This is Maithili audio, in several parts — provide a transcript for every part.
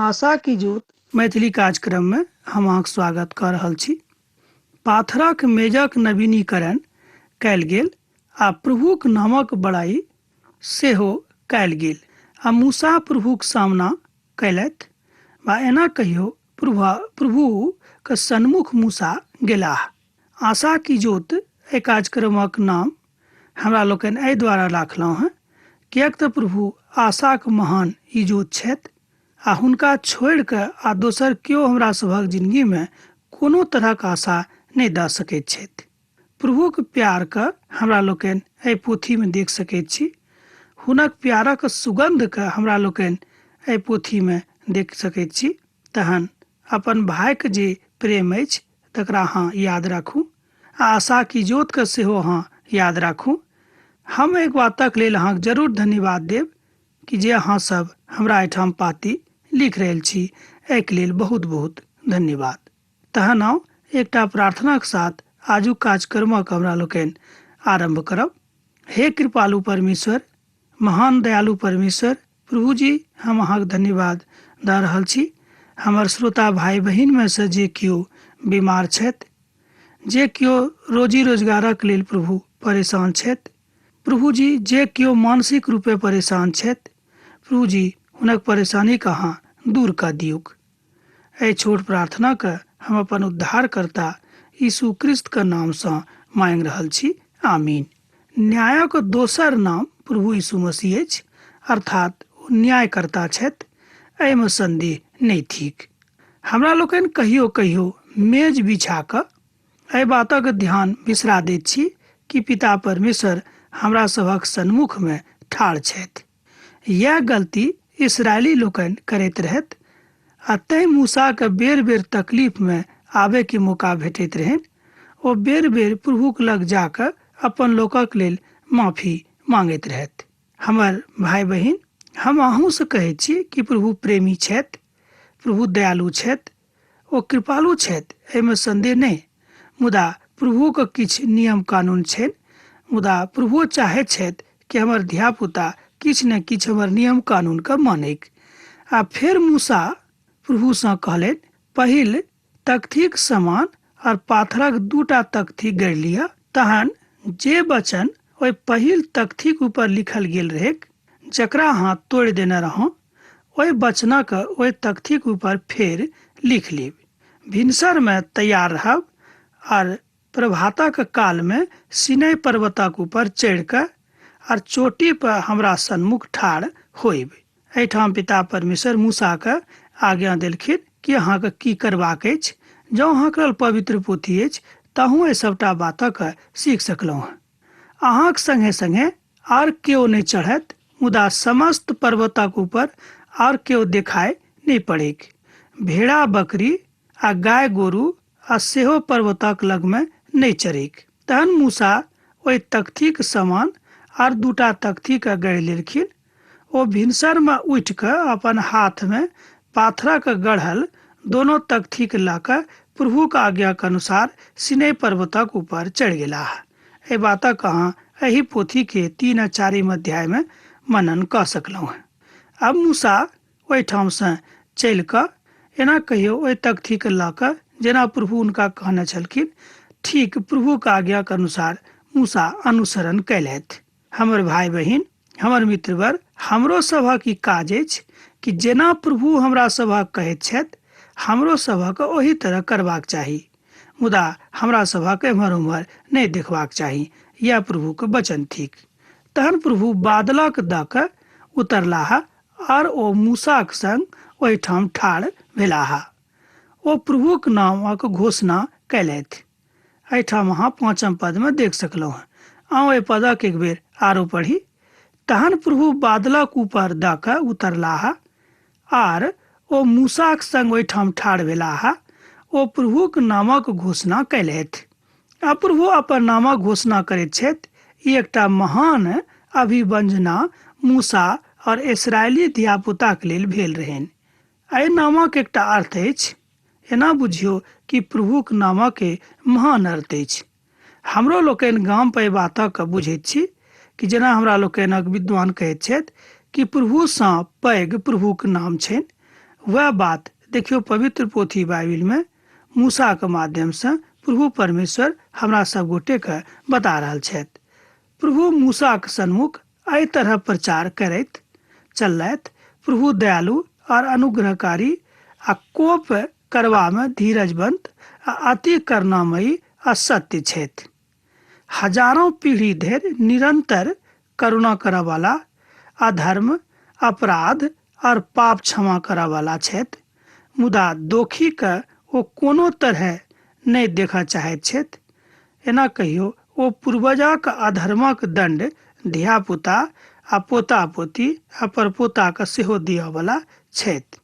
आशा की ज्योत मैथिली कार्यक्रममे हम अहाँके स्वागत कऽ रहल छी। पाथरक मेजक नवीनीकरण कयल गेल आ प्रभुक नामक बड़ाई सेहो कयल गेल आ मूसा प्रभुक सामना कयलथि वा एना कहियौ प्रभुक सन्मुख मूसा गेलाह। आशा की ज्योत एहि कार्यक्रमक नाम हमरा लोकनि एहि द्वारा राखलहुँ हेँ किएक तऽ प्रभु आशाक महान इजोत छथि आ हुनका छोड़ि कऽ आ दोसर केओ हमरा सभक जिनगीमे कोनो तरहक आशा नहि दऽ सकैत छथि। प्रभुक प्यारके हमरा लोकनि एहि पोथीमे देख सकैत छी। हुनक प्यारक सुगन्धके हमरा लोकनि एहि पोथीमे देख सकैत छी। तहन अपन भायके जे प्रेम अछि तकरा अहाँ याद राखू आ आशाक इजोतके सेहो अहाँ याद राखू। हम एहि बातक लेल अहाँके जरूर धन्यवाद देब कि जे अहाँ सब हमरा एहिठाम पाती लिख रहल छी, एहिके लेल बहुत बहुत धन्यवाद। तहन आउ एकटा प्रार्थनाक साथ आजुक कार्यक्रमक हमरा लोकनि आरम्भ करब। हे कृपालु परमेश्वर, महान दयालु परमेश्वर, प्रभु जी हम अहाँके धन्यवाद दऽ रहल छी। हमर श्रोता भाई बहिन में से जे केओ बीमार छथि, जे केओ रोजी रोजगारक लेल प्रभु परेशान छथि, प्रभु जी जे केओ मानसिक रूपे परेशान छथि, प्रभु जी हुनक परेशानीके अहाँ दूर कऽ दियौक। एहि छोट प्रार्थनाके हम अपन उद्धारकर्ता यीशु क्रिस्तके नामसँ मांगि रहल छी, आमीन। न्यायक दोसर नाम प्रभु यीशु मसीह अछि, अर्थात ओ न्यायकर्ता छथि, एहिमे सन्देह नहि थिक। हमरा लोकनि कहियो कहियो मेज बिछा कऽ एहि बातक ध्यान बिसरा दैत छी कि पिता परमेश्वर हमरा सभक सन्मुखमे ठाढ़ छथि। यैह गलती इस्राएली लोकनि करैत रहथि आ तैं मूसाके बेर-बेर तकलीफमे आबयके मौका भेटैत रहनि। ओ बेर-बेर प्रभुक लग जा कऽ अपन लोकक लेल माफी मांगैत रहथि। हमर भाय-बहिन, हम अहूँ सँ कहैत छी कि प्रभु प्रेमी छथि, प्रभु दयालु छथि, ओ कृपालु छथि, एहिमे सन्देह नहि। मुदा प्रभुओक किछु नियम कानून छनि। मुदा प्रभुओ चाहैत छथि कि हमर धियापुता किछु ने किछु हमर नियम कानूनके मानैक। आ फेर मूसा प्रभुसँ कहलनि, पहिल तख्तीक समान और पाथरक दूटा तख्ती गढ़ि लिअ। तहन जे वचन ओहि पहिल तख्तीक ऊपर लिखल गेल रहैक, जकरा अहाँ तोड़ि देने रहौं, ओहि वचनक ओहि तख्तीक ऊपर फेर लिख लेब। भिनसरमे तैयार रहब आर प्रभातक कालमे सिनै पर्वतक ऊपर चढ़ि कऽ आर चोटी पर हमरा सन्मुख ठाढ़ होइब। एहिठाम पिता परमेश्वर मूसाके आज्ञा देलखिन कि अहाँके की करबाक अछि। जँ अहाँके लेल पवित्र पोथी अछि तहूँ एहि सभटा बातक सीख सकलहुँ हँ। अहाँक संगे संगे आर केओ नहि चढ़त, मुदा समस्त पर्वतक ऊपर आर केओ देखाय नहि पड़ैक। भेड़ा बकरी आ गाय गोरू आ सेहो पर्वतक लगमे नहि चढ़ैक। तहन मूसा ओहि तख्तीक समान आर दूटा तख्तीके गढ़ि लेलखिन। ओ भिनसरमे उठि कऽ अपन हाथमे पाथरक गढ़ल दोनो तख्तीक लऽ कऽ प्रभुक आज्ञाक अनुसार सिनै पर्वतक ऊपर चढ़ि गेलाह। एहि बातक अहाँ एहि पोथीके 3 आ 4 अध्यायमे मनन कऽ सकलहुँ हेँ। आब मूसा ओहिठामसँ चलि कऽ एना कहियो ओहि तख्तीके लऽ कऽ जेना प्रभु हुनका कहने छलखिन, ठीक प्रभुक आज्ञाक अनुसार मूसा अनुसरण कयलथि। हमर भाय बहिन, हमर मित्रवर, हमरो सभक ई काज अछि कि जेना प्रभु हमरा सभक कहैत छथि, हमरो सभक ओही तरह करबाक चाही। मुदा हमरा सभक एम्हर ओम्हर नहि देखबाक चाही, यैह प्रभुक वचन थिक। तहन प्रभु बादलक दऽ कऽ उतरलाह आर ओ मूसाक संग ओहिठाम ठाढ़ भेलाह। ओ प्रभुक नामक घोषणा कयलथि। एहिठाम अहाँ 5 पदमे देख सकलहुँ हँ। आउ एहि पदक एक बेर आरो पढ़ी। तहन प्रभु बादलक ऊपर दऽ कऽ उतरलाह आर ओ मूसाक संग ओहिठाम ठाढ़ भेलाह। ओ प्रभुक नामक घोषणा कयलथि। आ प्रभु अपन नामक घोषणा करैत छथि। ई एकटा महान अभिव्यंजना मूसा और इस्राएली धियापुताक लेल भेल रहनि। एहि नामक एकटा अर्थ अछि। एना बुझियौ कि प्रभुक नामक महान अर्थ अछि। हमरो लोकनि गाम पर एहि बातक बुझैत छी कि जेना हमरा लोकनिक विद्वान कहैत छथि कि प्रभुसँ पैघ प्रभुक नाम छनि। वएह बात देखियौ पवित्र पोथी बाइबिलमे मूसाके माध्यमसँ प्रभु परमेश्वर हमरा सब गोटेके बता रहल छथि। प्रभु मूसाक सन्मुख एहि तरह प्रचार करैत चललथि, प्रभु दयालु और अनुग्रहकारी आ कोप करबामे धीरजवंत आ अति करुणामयी आ सत्य छथि। हजारों पीढ़ी धरि निरन्तर करुणा करऽवला, अधर्म, अपराध और पाप क्षमा करऽवला छथि, मुदा दोखीके ओ कोनो तरहे नहि देखऽ चाहैत छथि। एना कहियो ओ पूर्वजक अधर्मक दण्ड धिया-पुता आ पोता-पोती आ परपोताके सेहो दिअऽवला छथि।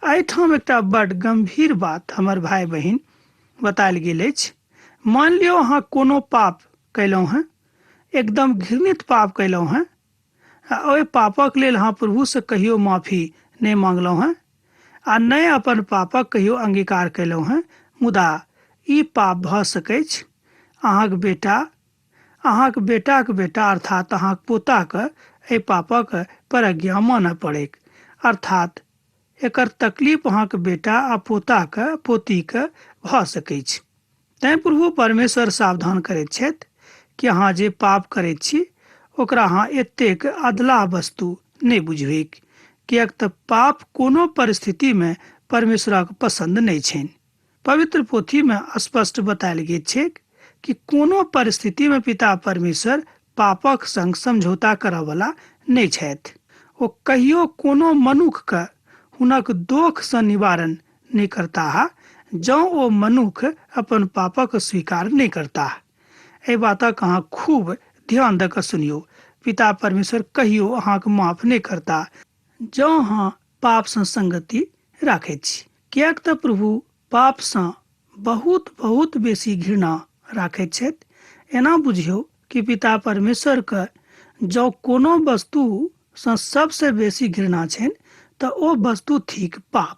एहिठाम एकटा बड्ड गम्भीर बात हमर भाय-बहिन बतायल गेल अछि। मानि लियौ अहाँ कोनो पाप कयलहुँ हेँ, एकदम घृणित पाप कयलहुँ हेँ आ ओहि पापक लेल अहाँ प्रभुसँ कहियो माफी नहि मांगलहुँ हेँ आ नहि अपन पापक कहियो अंगीकार कयलहुँ हेँ, मुदा ई पाप भऽ सकैछ अहाँक बेटा, अहाँक बेटाक बेटा अर्थात अहाँक पोताके एहि पापक प्रज्ञा मानऽ पड़ैक, अर्थात एकर तकलीफ अहाँक बेटा आ पोताके, पोतीके भऽ सकैछ। तैँ प्रभु परमेश्वर सावधान करैत छथि कि अहाँ जे पाप करैत छी ओकरा अहाँ एतेक अधलाह वस्तु नहि बुझबैक, किएक तऽ पाप कोनो परिस्थितिमे परमेश्वरक पसन्द नहि छनि। पवित्र पोथीमे स्पष्ट बतायल गेल छैक कि कोनो परिस्थितिमे पिता परमेश्वर पापक संग समझौता करऽवला नहि छथि। ओ कहियो कोनो मनुखके हुनक दोखसँ निवारण नहि करताह जँ ओ मनुख अपन पापक स्वीकार नहि करताह। एहि बातक अहाँ खूब ध्यान दऽ कऽ सुनियौ। पिता परमेश्वर कहियो अहाँक माफ नहि करताह जँ अहाँ पापसँ संगति राखैत छी, किएक तँ प्रभु पापसँ बहुत बहुत बेसी घृणा राखैत छथि। एना बुझियौ कि पिता परमेश्वरके जँ कोनो वस्तुसँ सबसँ बेसी घृणा छनि तऽ ओ वस्तु थिक पाप।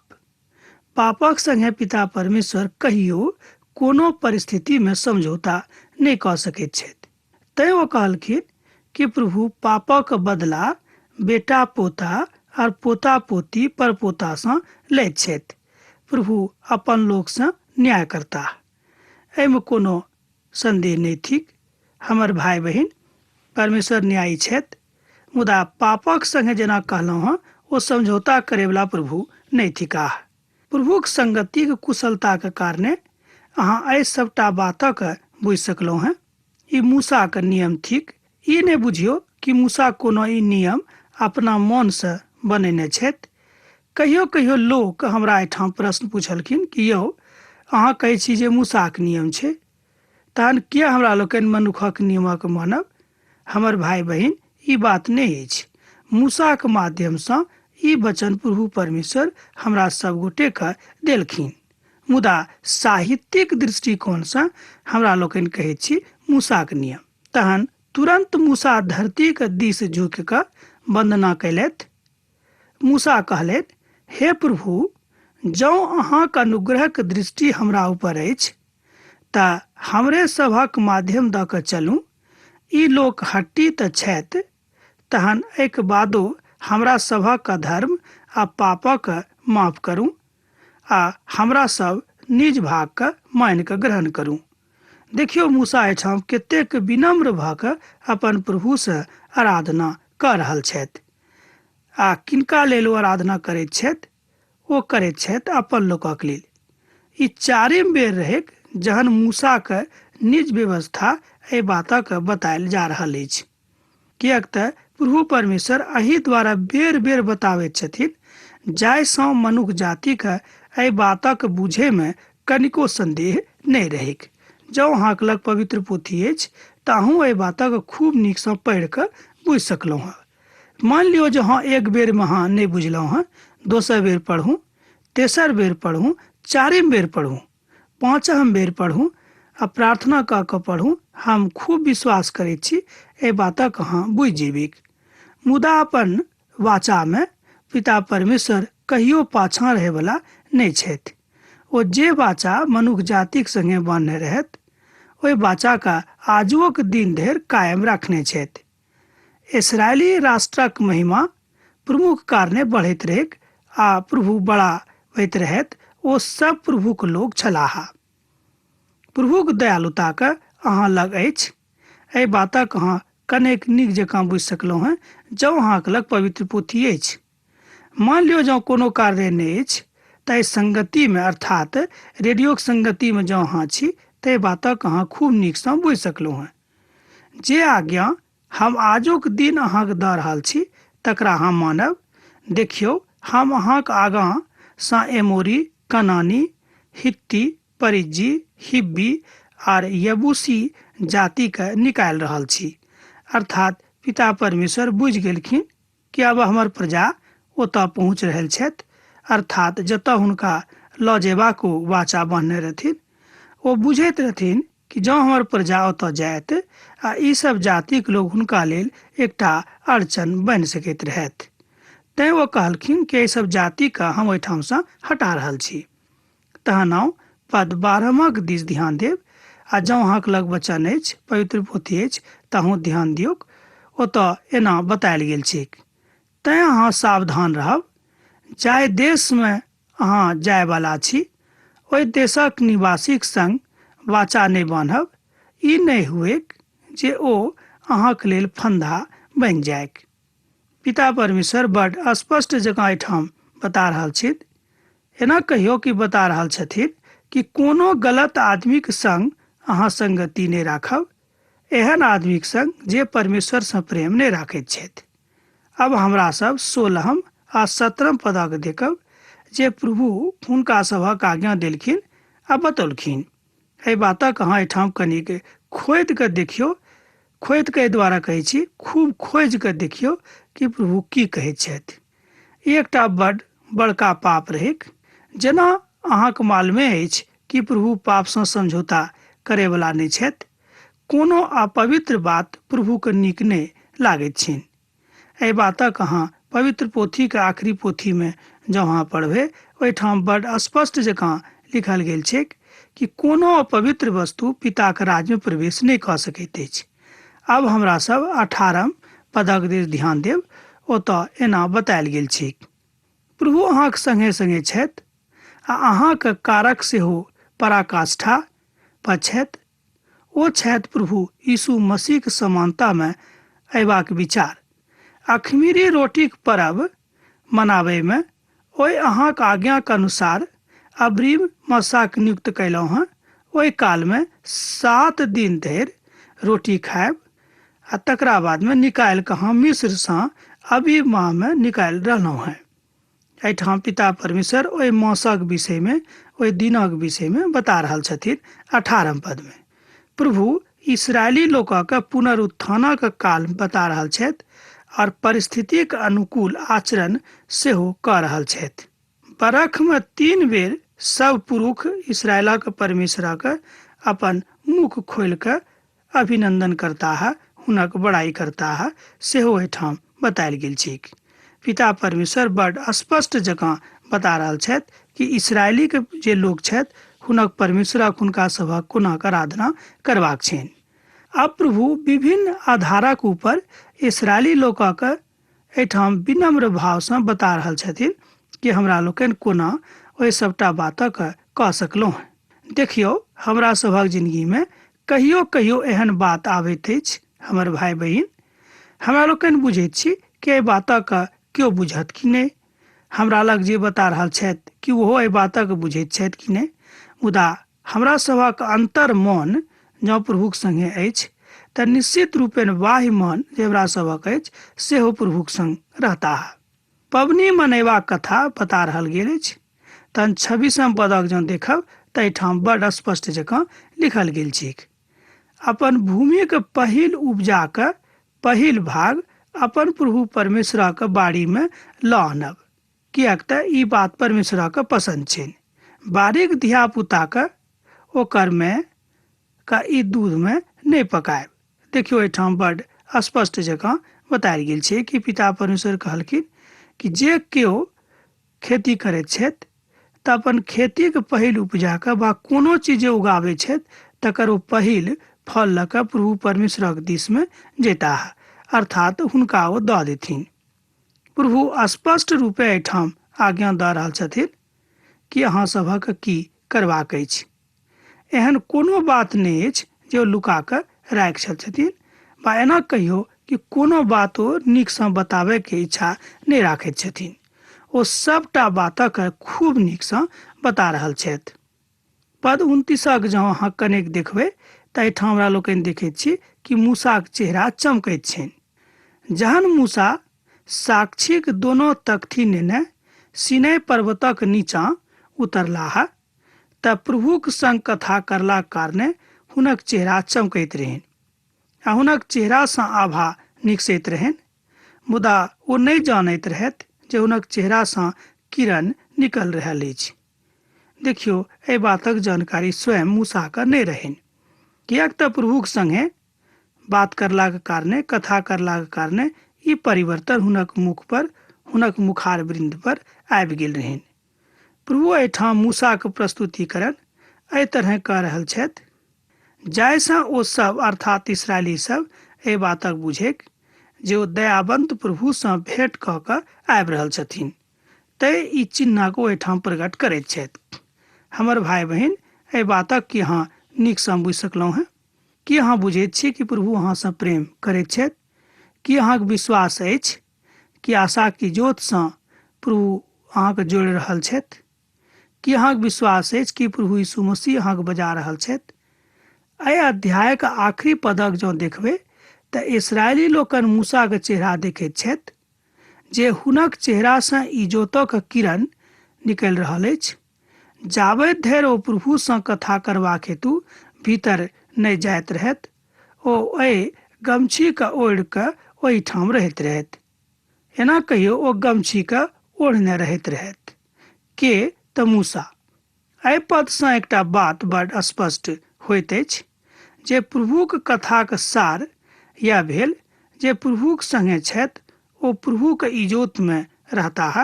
पापक संगे पिता परमेश्वर कहियो कोनो परिस्थितिमे समझौता नहि कऽ सकैत छथि। तैं ओ कहलखिन कि प्रभु पापक बदला बेटा पोता आर पोता पोती परपोतासँ लैत छथि। प्रभु अपन लोकसँ न्याय करताह। एहिमे कोनो सन्देह नहि थिक। हमर भाय बहिन, परमेश्वर न्यायी छथि, मुदा पापक संगे जेना कहलहुँ हँ, ओ समझौता करैवला प्रभु नहि थिकाह। प्रभुक संगतिक कुशलताक कारणे अहाँ एहि सभटा बातक बुझि सकलहुँ हँ। ई मूसाक नियम थिक। ई नहि बुझियौ कि मूसा कोनो ई नियम अपना मोनसँ बनेने छथि। कहियो कहियो लोक हमरा एहिठाम प्रश्न पुछलखिन कि यौ, अहाँ कहै छी जे मूसाक नियम छै, तहन किए हमरा लोकनि मनुखक नियमक मानब? हमर भाय बहिन, ई बात नहि अछि। मूसाक माध्यमसँ ई वचन प्रभु परमेश्वर हमरा सब गोटेके देलखिन। मुदा साहित्यिक दृष्टिकोणसँ हमरा लोकनि कहैत छी मूसाक नियम। तहन तुरन्त मूसा धरतीक दिस झुकि कऽ वन्दना कयलथि। मूसा कहलनि, हे प्रभु, जँ अहाँक अनुग्रहक दृष्टि हमरा ऊपर अछि, तऽ हमरे सभक माध्यम दऽ कऽ चलू। ई लोक हट्टी तऽ छथि, तहन एहिक बादो हमरा सभक अधर्म आ पापक माफ करू आ हमरा सभ निज भागके मानि कऽ ग्रहण करू। देखियौ मूसा एहिठाम कतेक विनम्र भऽ कऽ अपन प्रभुसँ आराधना कऽ रहल छथि। आ किनका लेल ओ आराधना करैत छथि? ओ करैत छथि अपन लोकक लेल। ई चारिम बेर रहैक जहन मूसाक निज व्यवस्था एहि बातक बतायल जा रहल अछि। किएक तऽ प्रभु परमेश्वर एहि द्वारा बेर बेर बताबैत छथिन जाहिसँ मनुख जातिक एहि बातक बुझैमे कनिको सन्देह नहि रहैक। जँ अहाँक लग पवित्र पोथी अछि तऽ अहूँ एहि बातक खूब नीकसँ पढ़ि कऽ बुझि सकलहुँ हँ। मानि लियौ जे हँ एक बेरमे अहाँ नहि बुझलहुँ हँ, दोसर बेर पढ़ू, तेसर बेर पढ़ू, चारिम बेर पढ़ू, पाँचम बेर पढ़ू आ प्रार्थना कऽ कऽ पढ़ू, हम खूब विश्वास करैत छी एहि बातक अहाँ बुझि जेबैक। मुदा अपन वाचामे पिता परमेश्वर कहियो पाछाँ रहैवला नहि छथि। ओ जे वाचा मनुख जातिक संगे बान्हने रहथि, ओहि वाचाके आजुओक दिन धरि कायम राखने छथि। इसराइली राष्ट्रक महिमा प्रमुख कारणे बढ़ैत रहैक आ प्रभु बढ़ाबैत रहथि, ओ सभ प्रभुक लोक छलाह। प्रभुक दयालुताक अहाँ लग अछि। एहि बातक अहाँ कनेक नीक जकाँ बुझि सकलहुँ हेँ जँ अहाँक लग पवित्र पोथी अछि। मानि लियौ जँ कोनो कार्य नहि अछि तऽ एहि संगतिमे अर्थात रेडियोक संगतिमे जँ अहाँ छी तऽ एहि बातक अहाँ खूब नीकसँ बुझि सकलहुँ हेँ। जे आज्ञा हम आजुक दिन अहाँक दऽ रहल छी तकरा अहाँ मानब। देखियौ, हम अहाँक आगाँ सँ एमोरी, कनानी, हित्ती, परिज्जी, हिब्बी आर यबूसी जातिकेँ निकालि रहल छी। अर्थात पिता परमेश्वर बुझि गेलखिन कि आब हमर प्रजा ओतऽ पहुँच रहल छथि, अर्थात जतऽ हुनका लऽ जेबाक ओ वाचा बान्हने रहथिन। ओ बुझैत रहथिन कि जँ हमर प्रजा ओतऽ जायत आ ई सब जातिक लोक हुनका लेल एकटा अड़चन बनि सकैत रहथि। तैँ ओ कहलखिन कि एहि सब जातिकेँ हम ओहिठामसँ हटा रहल छी। तहन आउ पद 12मक दिस ध्यान देब आ जँ अहाँक लग वचन अछि, पवित्र पोथी अछि, तऽ अहूँ ध्यान दियौक। ओतऽ एना बतायल गेल छैक। तैँ अहाँ सावधान रहब। जाहि देशमे अहाँ जायवला छी, ओहि देशक निवासीक संग वाचा नहि बान्हब, ई नहि हुएक जे ओ अहाँक लेल फन्दा बनि जाइक। पिता परमेश्वर बड स्पष्ट जकाँ एहिठाम बता रहल छथि। एना कहियो कि बता रहल छथिन कि कोनो गलत आदमीक संग अहाँ संगति नहि राखब, एहन आदमीक संग जे परमेश्वरसँ प्रेम नहि राखैत छथि। अब हमरा सब 16म आ 17म पदक देखब जे प्रभु हुनका सभक आज्ञा देलखिन आ बतौलखिन। एहि बातक अहाँ एहिठाम कनिक खोदि कऽ देखियौ। खोदि कऽ एहि द्वारा कहै छी, खूब खोजि कऽ देखियौ कि प्रभु की कहैत छथि। ई एकटा बड बड़का पाप रहैक। जेना अहाँक मालूमे अछि कि प्रभु पापसँ समझौता करयवला नहि छथि। कोनो अपवित्र बात प्रभुके नीक नहि लागैत छनि। एहि बातक अहाँ पवित्र पोथीक आखिरी पोथीमे जँ अहाँ पढ़बै, ओहिठाम बड स्पष्ट जकाँ लिखल गेल छैक कि कोनो अपवित्र वस्तु पिताक राज्यमे प्रवेश नहि कऽ सकैत अछि। आब हमरा सब 18म पदक दिस ध्यान देब। ओतऽ एना बतायल गेल छैक। प्रभु अहाँक संगे-संगे छथि आ अहाँक कारक सेहो पराकाष्ठा पर छथि। ओ छथि प्रभु यीशु मसीहक समानतामे अयबाक विचार। अखमीरी रोटीक परब मनाबयमे ओहि अहाँक आज्ञाक अनुसार अबरीम मसाक नियुक्त कयलहुँ हँ। ओहि कालमे 7 दिन धरि रोटी खायब आ तकरा बादमे निकालि कऽ हम मिस्रसँ अबीब माहमे निकालि रहलहुँ हँ। एहिठाम पिता परमेश्वर ओहि मासक विषयमे, ओहि दिनक विषयमे बता रहल छथिन 18म पदमे। प्रभु इसराइली लोकक पुनरुत्थानक काल बता रहल छथि और परिस्थितिक अनुकूल आचरण सेहो कऽ रहल छथि। बरखमे 3 बेर सब पुरुष इसराइलक परमेश्वरक अपन मुख खोलि कऽ अभिनंदन करताह, हुनक बड़ाई करताह, सेहो एहिठाम बतायल गेल छैक। पिता परमेश्वर बड स्पष्ट जकाँ बता रहल छथि कि इसराइलीक जे लोक छथि हुनक परमेश्वरक हुनका सभक कोना आराधना करबाक छनि। आब प्रभु विभिन्न आधारक ऊपर इसराइली लोकक एहिठाम विनम्र भावसँ बता रहल छथिन कि हमरा लोकनि कोना ओहि सभटा बातक कऽ सकलहुँ। देखियौ, हमरा सभक जिनगीमे कहियो कहियो एहन बात आबैत अछि हमर भाय बहिन, हमरा लोकनि बुझैत छी कि एहि बातक केओ बुझत कि नहि, हमरा लग जे बता रहल छथि कि ओहो एहि बातक बुझैत छथि कि नहि। मुदा हमरा सभक अंतर मन जँ प्रभुक संगे अछि तऽ निश्चित रूपेण बाह्य मन जे हमरा सभक अछि सेहो प्रभुक संग रहताह। पबनी मनयबाक कथा बता रहल गेल अछि। तहन 26म पदक जँ देखब तऽ एहिठाम बड स्पष्ट जकाँ लिखल गेल छैक। अपन भूमिक पहिल उपजाक पहिल भाग अपन प्रभु परमेश्वरक बाड़ीमे लऽ आनब, किएक तऽ ई बात परमेश्वरक पसन्द छनि। बाड़ीक धिया-पुताक ओकर मे का ई दूधमे नहि पकायब। देखियौ, एहिठाम बड स्पष्ट जकाँ बतायल गेल छै कि पिता परमेश्वर कहलखिन कि जे केओ खेती करैत छथि तऽ अपन खेतीक पहिल उपजाके वा कोनो चीज जे उगाबै छथि तकर ओ पहिल फल लऽ कऽ प्रभु परमेश्वरक दिसमे जैताह, अर्थात हुनका ओ दऽ देथिन। प्रभु स्पष्ट रूपे एहिठाम आज्ञा दऽ रहल छथिन कि अहाँ सभक की करबाक अछि। एहन कोनो बात नहि अछि जे ओ लुका कऽ राखि छल छथिन वा एना कहियौ कि कोनो बात ओ नीकसँ बताबयके इच्छा नहि राखैत छथिन। ओ सभटा बातक खूब नीकसँ बता रहल छथि। पद 29 जँ अहाँ कनेक देखबै तऽ एहिठाम हमरा लोकनि देखैत छी कि मूसाक चेहरा चमकैत छनि। जहन मूसा साक्षीक दोनो तख्ती नेने सीनै पर्वतक नीचाँ उतरलाह तऽ प्रभुक संग कथा करलाक कारणे हुनक चेहरा चमकैत रहनि आ हुनक चेहरासँ आभा निकसैत रहनि। मुदा ओ नहि जानैत रहथि जे हुनक चेहरासँ किरण निकलि रहल अछि। देखियौ, एहि बातक जानकारी स्वयं मूसाके नहि रहनि, किएक तऽ प्रभुक संगे बात करलाक कारणे, कथा करलाक कारणे ई परिवर्तन हुनक मुख पर, हुनक मुखार वृन्द पर आबि गेल रहनि। प्रभु एहिठाम मूसाक प्रस्तुतिकरण एहि तरहें कऽ रहल छथि जाहिसँ ओ सब अर्थात इस्राएली सब एहि बातक बुझैक जे ओ दयावंत प्रभुसँ भेंट कऽ कऽ आबि रहल छथिन। तै ई चिन्हक ओ एहिठाम प्रकट करैत छथि। हमर भाय बहिन, एहि बातक की अहाँ नीकसँ बुझि सकलहुँ हेँ? की अहाँ बुझैत छी कि प्रभु अहाँसँ प्रेम करैत छथि? की अहाँक विश्वास अछि कि आशाक इजोतसँ प्रभु अहाँके जोड़ि रहल छथि? की अहाँक विश्वास अछि कि प्रभु यीशु मसीह अहाँके बजा रहल छथि? एहि अध्यायक आखिरी पदक जँ देखबै तऽ इसराइली लोकनि मूसाक चेहरा देखैत छथि जे हुनक चेहरासँ इजोतक किरण निकलि रहल अछि। जाबैत धरि ओ प्रभुसँ कथा करबाक हेतु भीतर नहि जाइत रहथि, ओ एहि गमछीकेँ ओढ़ि कऽ ओहिठाम रहैत रहथि। एना कहियो ओ गमछीकेँ ओढ़ने रहैत रहथि। के तऽ मूसा। एहि पदसँ एकटा बात बड स्पष्ट होइत अछि जे प्रभुक कथाक सार यैह भेल जे प्रभुक संगे छथि ओ प्रभुक इजोतमे रहताह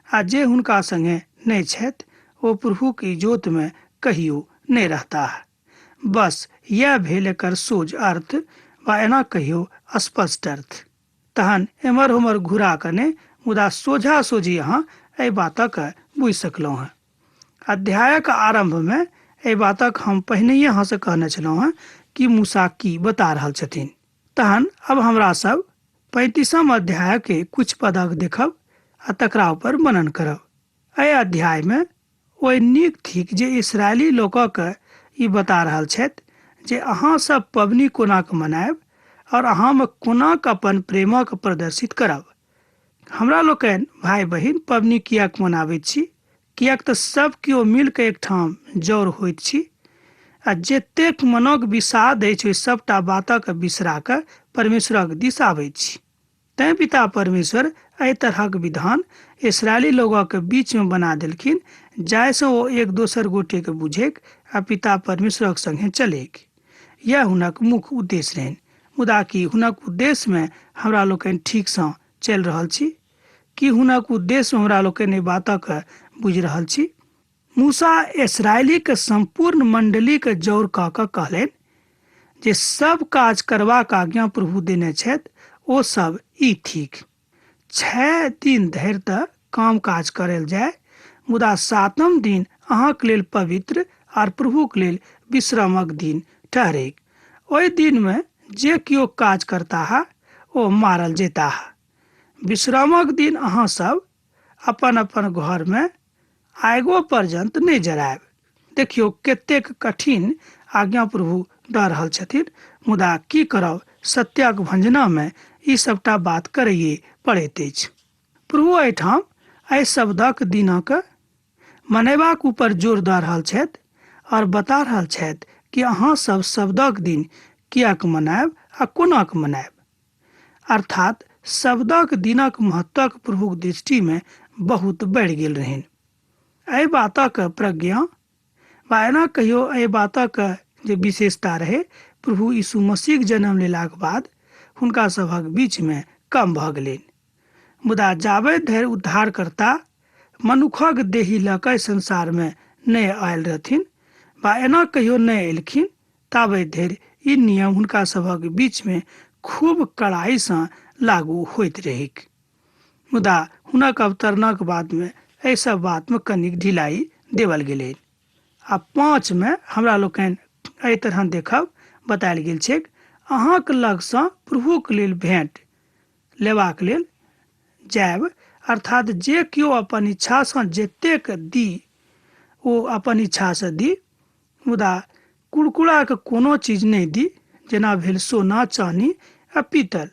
आ जे हुनका संगे नहि छथि ओ प्रभुक इजोतमे कहियो नहि रहताह। बस यैह भेल एकर सोझ अर्थ वा एना कहियौ स्पष्ट अर्थ। तहन एम्हर ओम्हर घुरा कऽ नहि मुदा सोझा सोझी अहाँ एहि बातक बुझि सकलहुँ हेँ। अध्यायक आरम्भमे एहि बातक हम पहिनहिए अहाँसँ कहने छलहुँ हेँ कि मूसा की बता रहल छथिन। तहन अब हमरा सब 35 अध्यायके कुछ पदक देखब आ तकरा ऊपर मनन करब। एहि अध्यायमे ओहि नीक थिक जे इसराइली लोकक ई बता रहल छथि जे अहाँ सब पबनी कोना कऽ मनायब और अहाँमे कोना कऽ अपन प्रेमक प्रदर्शित करब। हमरा लोकनि भाय बहिन पबनी किएक मनाबैत छी? किएक तऽ सब केओ मिल कऽ एकठाम जौर होइत छी आ जतेक मनक विषाद अछि ओहि सबटा बातक बिसरा कऽ परमेश्वरक दिस आबैत छी। तैं पिता परमेश्वर एहि तरहक विधान इसराइली लोगक बीच में बना देलखिन जाहिसँ ओ एक दोसर गोटेके बुझैक आ पिता परमेश्वरक संगे चलैक। यैह हुनक मुख्य उद्देश्य रहनि। मुदा की हुनक उद्देश्यमे हमरा लोकनि ठीकसँ चलि रहल छी? की हुनक उद्देश्यमे हमरा लोकनि एहि बातक बुझि रहल छी? मूसा इसराइलीक सम्पूर्ण मण्डलीके जौर कऽ कऽ कहलनि जे सब काज करबाक आज्ञा प्रभु देने छथि ओ सब ई थिक। 6 दिन धरि तऽ काम काज करल जाय, मुदा 7म दिन अहाँक लेल पवित्र आर प्रभुक लेल विश्रामक दिन ठहरैक। ओहि दिनमे जे केओ काज करताह ओ मारल जेताह। विश्रामक दिन अहाँ सब अपन अपन घरमे आगो पर्यन्त नहि जरायब। देखियौ कतेक कठिन आज्ञा प्रभु दऽ रहल छथिन, मुदा की करब, सत्यक भंजनामे ई सबटा बात करैए पड़ैत अछि। प्रभु एहिठाम एहि शब्दक दिनक मनेबाक ऊपर जोर दऽ रहल छथि और बता रहल छथि कि अहाँ सब शब्दक दिन किएक मनायब आ कोनाक मनायब। अर्थात शब्दक दिनक महत्वक प्रभुक दृष्टिमे बहुत बढ़ि गेल रहनि। एहि बातक प्रज्ञा वा एना कहियो एहि बातक जे विशेषता रहै प्रभु यीशु मसीहक जन्म लेलाक बाद हुनका सभक बीचमे कम भऽ गेलनि। मुदा जाबे धरि उद्धारकर्ता मनुखक देही लऽ कऽ संसारमे नहि आयल रहथिन वा एना कहियो नहि एलखिन ताबे धरि ई नियम हुनका सभक बीचमे खूब कड़ाइसँ लागू होइत रहैक। मुदा हुनक अवतरणक बादमे एहि सब बातमे कनिक ढिलाइ देवल गेलै। आ 5मे हमरा लोकनि एहि तरह देखब बतायल गेल छैक, अहाँक लगसँ प्रभुक लेल भेंट लेबाक लेल जायब, अर्थात जे केओ अपन इच्छासँ जतेक दी ओ अपन इच्छासँ दी, मुदा कुरकुराके कोनो चीज नहि दी, जेना भेल सोना, चानी आ पीतल।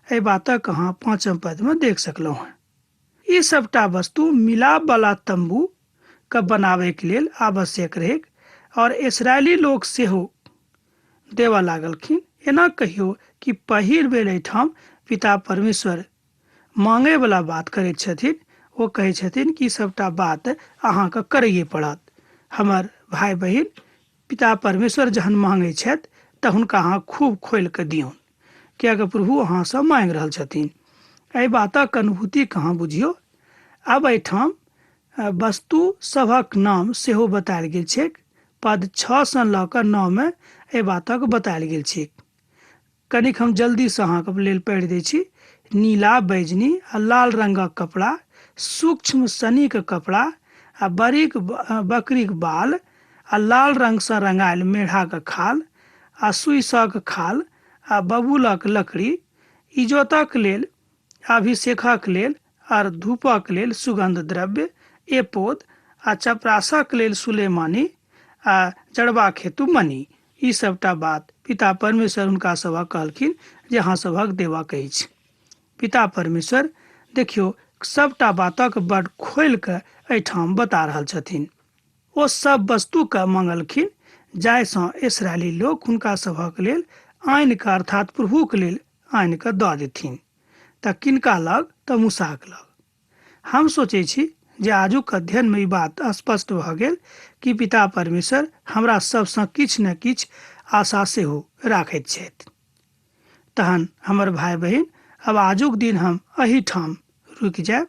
एहि बातक अहाँ 5म पदमे देख सकलहुँ हेँ। ई सबटा वस्तु मिलाप वाला तम्बू के बनाबैके लेल आवश्यक रहैक और इसराइली लोक सेहो देबऽ लागलखिन। एना कहियो कि पहिल बेर एहिठाम पिता परमेश्वर मांगै वाला बात करैत छथिन। ओ कहै छथिन कि सबटा बात अहाँके करैए पड़त। हमर भाय बहिन, पिता परमेश्वर जहन मांगै छथि तऽ हुनका अहाँ खूब खोलि कऽ दियौन, किएकि प्रभु अहाँसँ मांगि रहल छथिन। एहि बातक अनुभूति कहाँ बुझियौ। आब एहिठाम वस्तु सभक नाम सेहो बतायल गेल छैक। पद 6 लऽ कऽ 9 एहि बातक बतायल गेल छैक। कनिक हम जल्दीसँ अहाँके लेल पढ़ि दै छी। नीला, बैजनी आ लाल रंगक कपड़ा, सूक्ष्म सनीक कपड़ा आ बड़ीक बकरीक बाल आ लाल रंगसँ रंगायल मेढ़ाक खाल आ सुइसक खाल आ बबूलक लकड़ी, इजोतक लेल, अभिषेकक लेल आर धूपक लेल सुगंध द्रव्य, एपोद आ चपरासक लेल सुलेमानी आ जड़बाक हेतु मणि। ई सबटा बात पिता परमेश्वर हुनका सभक कहलखिन जे अहाँ सभक देबाक अछि। पिता परमेश्वर देखियौ सबटा बातक बड खोलि कऽ एहिठाम बता रहल छथिन। ओ सब वस्तुके मंगलखिन जाहिसँ इसराइली लोक हुनका सभक लेल आनि कऽ, अर्थात प्रभुक लेल आनि कऽ दऽ देथिन। तऽ किनका लग? तऽ मूसाक लग। हम सोचै छी जे आजुक अध्ययनमे ई बात स्पष्ट भऽ गेल कि पिता परमेश्वर हमरा सभसँ किछु ने किछु आशा सेहो राखैत छथि। तहन हमर भाय बहिन, अब आजुक दिन हम एहिठाम रुकि जायब।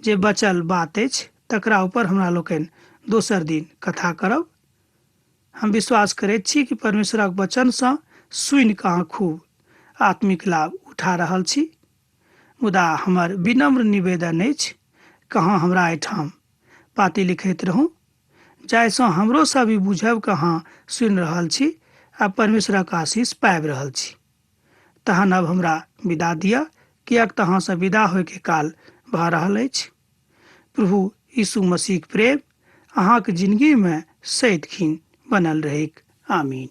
जे बचल बात अछि तकरा ऊपर हमरा लोकनि दोसर दिन कथा करब। हम विश्वास करैत छी कि परमेश्वरक वचनसँ सुनि कऽ अहाँ खूब आत्मिक लाभ उठा रहल छी। मुदा हमर विनम्र निवेदन अछि कहाँ हमरा एहिठाम पाती लिखैत रहू, जाहिसँ हमरो सब ई बुझब कि अहाँ सुनि रहल छी आ परमेश्वरक आशीष पाबि रहल छी। तहन अब हमरा विदा दिअ, किएक तऽ अहाँसँ विदा होइके काल भऽ रहल अछि। प्रभु यीशु मसीहक प्रेम अहाँक जिनगीमे सदिखिन बनल रहैक। आमीन।